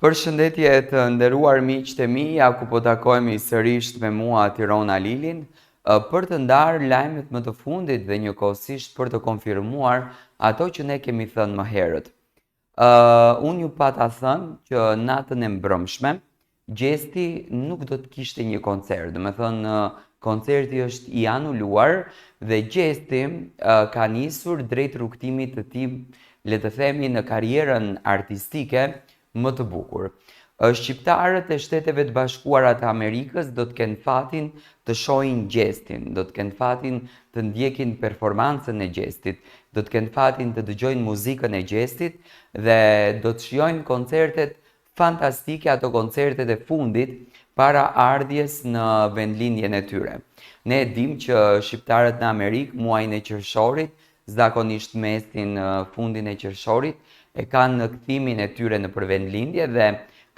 Përshëndetje të nderuar miqtë e mi, ja ku po takohemi sërish me mua Tiron Alilin, për të ndarë lajmet më të fundit dhe njëkohësisht për të konfirmuar ato që ne kemi thënë më herët. Unë ju pata thënë që natën e mbrëmshme, Gjesti nuk do të kishte një koncert, domethënë koncerti është i anuluar dhe Gjesti ka nisur drejt rrugëtimit të tij, le të themi në karrierën artistike më të bukur. Shqiptarët e Shteteve të Bashkuara të Amerikës do të kenë fatin të shohin Gjestin, do të kenë fatin të ndjekin performancën e Gjestit, do të kenë fatin të dëgjojnë muzikën e Gjestit dhe do të shijojnë koncertet fantastike ato koncertet e fundit para ardhjes në vendlindjen e tyre. Ne e dimë që shqiptarët në Amerikë muajin e qershorit, zakonisht mesin fundin e qershorit, e kanë në kthimin e tyre nëpër vendlindje dhe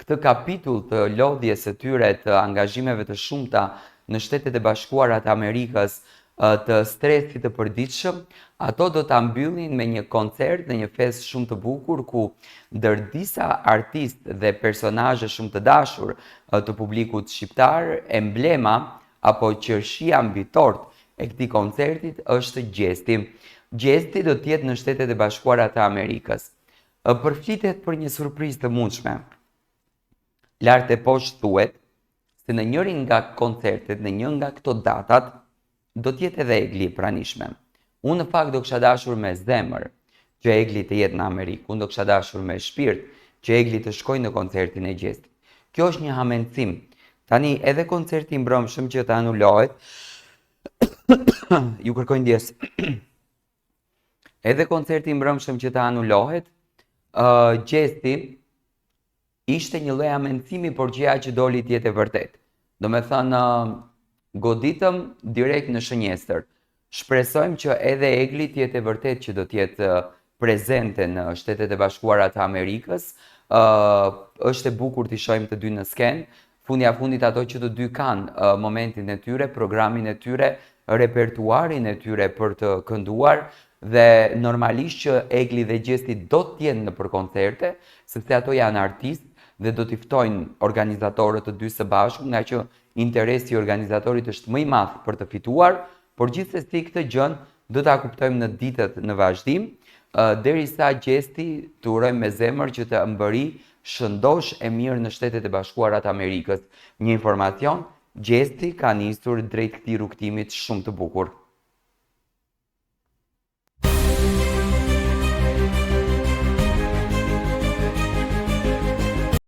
këtë kapitull të lodhjes së tyre të angazhimeve të shumta në Shtetet e Bashkuara të Amerikës të stresit të përditshëm, ato do ta mbyllin me një koncert dhe një festë shumë të bukur ku ndër disa artistë dhe personazhe shumë të dashur të publikut shqiptar, emblema apo qershia mbi tortë e këtij koncertit është Gjesti. Gjesti do të jetë në Shtetet e Bashkuara të Amerikës. Përflitet për një surprizë të mundshme. Lart e poshtë thuhet se në njërin nga koncertet, në një nga këto datat, do të jetë edhe Egli e pranishme. Unë në fakt do kisha dashur me zemër që Egli të jetë në Amerikë, unë do kisha dashur me shpirt që Egli të shkojë në koncertin e Gjestit. Kjo është një hamendësim. Tani edhe koncerti i mbrëmshëm që të anulohet, ju kërkoj ndjesë. Edhe koncerti i mbrëmshëm që të anulohet, uh, Gjesti ishte një lloj hamendësimi, por gjëja që doli të jetë e vërtetë. Domethënë, goditëm direkt në shënjestër. Shpresojmë që edhe Egli të jetë e vërtetë që do të jetë prezente në Shtetet e Bashkuara të Amerikës. Uh, është e bukur t'i shohim të dy në skenë. Fundja fundit ato që të dy kanë momentin e tyre, programin e tyre, repertuarin e tyre për të kënduar dhe normalisht që Egli dhe Gjesti do të jenë nëpër koncerte, sepse ato janë artistë dhe do t'i ftojnë organizatorët të dy së bashku, ngaqë interesi i organizatorit është më i madh për të fituar, por gjithsesi këtë gjënë do ta kuptojmë në ditët në vazhdim, derisa Gjesti të urojmë me zemër që të mbërrijë shëndoshë e mirë në Shtetet e Bashkuara të Amerikës. Një informacion, Gjesti ka nisur drejt këtij rrugëtimit shumë të bukur.